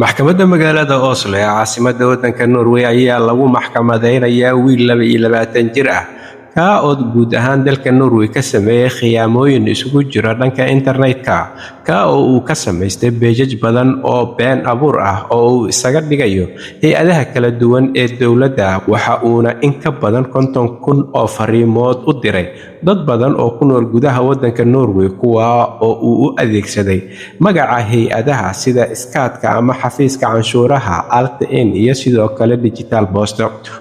Maxkamadda magaalada Oslo ee caasimadda waddanka Norway ayaa lagu maxkamadeynayaa wiil 22 jir ah kaa oo guud ahaan dalka Norway ka sameeyay khiyaamooyin isugu jira dhanka internetka, kaa oo uu ka samaystay pages badan oo been abuur ah oo uu isaga dhigayo hay'adaha kala duwan ee dowladda. Waxa uuna in ka badan 50,000 oo fariimood u diray dad badan oo ku nool gudaha waddanka Norway, kuwaa oo uu u adeegsaday magaca hay'adaha sida Skattka ama xafiiska canshuuraha, Altinn iyo sidoo kale Digital Post.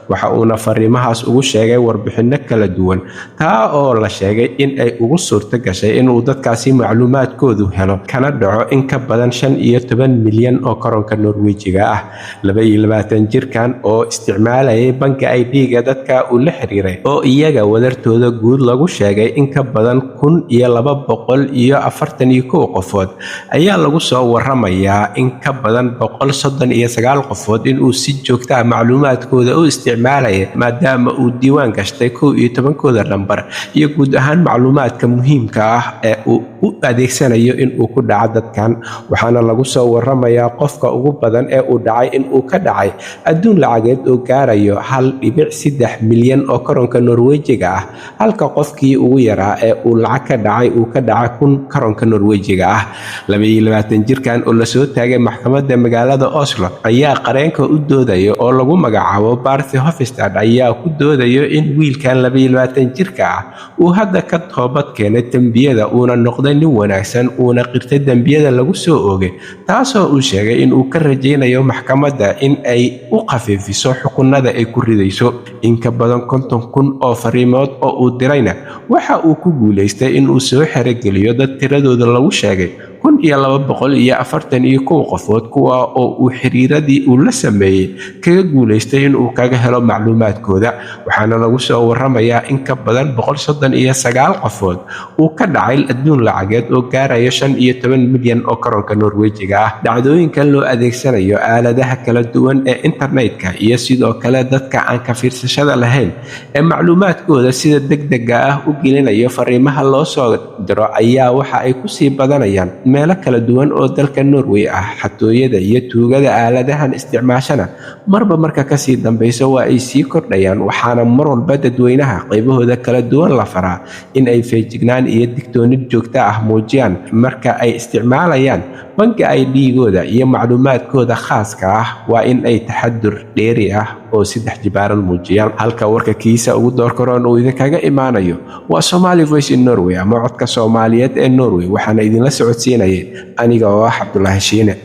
Waxa uuna fariimahaas ugu sheegay warbixino kala duwan, taa oo la sheegay in ay ugu suurto gashay inuu dadkaasi macluumaadkoodu helo kana dhaco in ka badan 15 milyan oo koronka Norwejiga ah. 22 jirkan oo isticmaalayay banka ID-ga dadka uu la xiriiray, oo iyaga wadartooda guud lagu sheegay in ka badan 1,241 qofood, ayaa lagu soo waramayaa in ka badan 139 qofood inuu si joogta ah macluumaadkooda u isticmaalaya, maadaama uu diiwaan gashtay 11-kooda lambar iyo guud ahaan macluumaadka muhiimka ah ee uu u adeegsanayo inuu ku dhaco dadkan. Waxaana lagu soo waramayaa qofka ugu badan ee uu dhacay inuu ka dhacay adduun lacageed oo gaarayo 1.3 milyan oo koronka Norwejiga ah, halka qofkii ugu yaraa ee uu lacag ka dhacay uu ka dhacay 1,000 koronka Norwejiga ah. 22 jirkan oo lasoo taagay maxkamadda magaalada Oslo ayaa qareenka u doodaya oo lagu magacaabo Barthi Hofstad ayaa ku doodayo in wiilkan 22 jirka ah uu hadda ka toobad keenay dembiyada, uuna noqday nin wanaagsan, uuna qirtay dembiyada lagu soo oogay, taasoo uu sheegay inuu ka rajaynayo maxkamadda in ay u khafiifiso xukunada ay ku ridayso. In ka badan 50,000 oo fariimood oo uu dirayna waxa uu ku guulaystay inuu soo xerogeliyo dad tiradooda lagu sheegay 1,241 qofood, kuwa oo uu xiriiradii uu la sameeyey kaga guulaystay inuu kaga helo macluumaadkooda. Waxaana lagu soo waramayaa in ka badan 139 qofood uu ka dhacay adduun lacageed oo gaaraya 15 milyan oo koronka Norwejiga ah. Dhacdooyinkan loo adeegsanayo aaladaha kala duwan ee internetka iyo sidoo kale dadka aan ka fiirsashada lahayn ee macluumaadkooda sida degdega ah u gelinayo fariimaha loo soo diro ayaa waxa ay kusii badanayaan meelo kala duwan oo dalka Norway ah. Xatooyada iyo tuugada aaladahan isticmaashana marba marka kasii dambayso waa ay sii kordhayaan, waxaana mar walba dadweynaha qaybahooda kala duwan la faraa in ay feejignaan iyo digtoonid joogto ah muujiyaan marka ay isticmaalayaan banka ID-gooda iyo macluumaadkooda khaaska ah. Waa in ay taxadur dheeri ah oo saddex jibaaran muujiyaan. Halka warka kiisa ugu doorkaroon uu idinkaga imaanayo waa Somali Voice in Norway ama codka Soomaaliyeed ee Norway, waxaana idinla socodsiinayay aniga oo ah Cabdulaahi Shiine.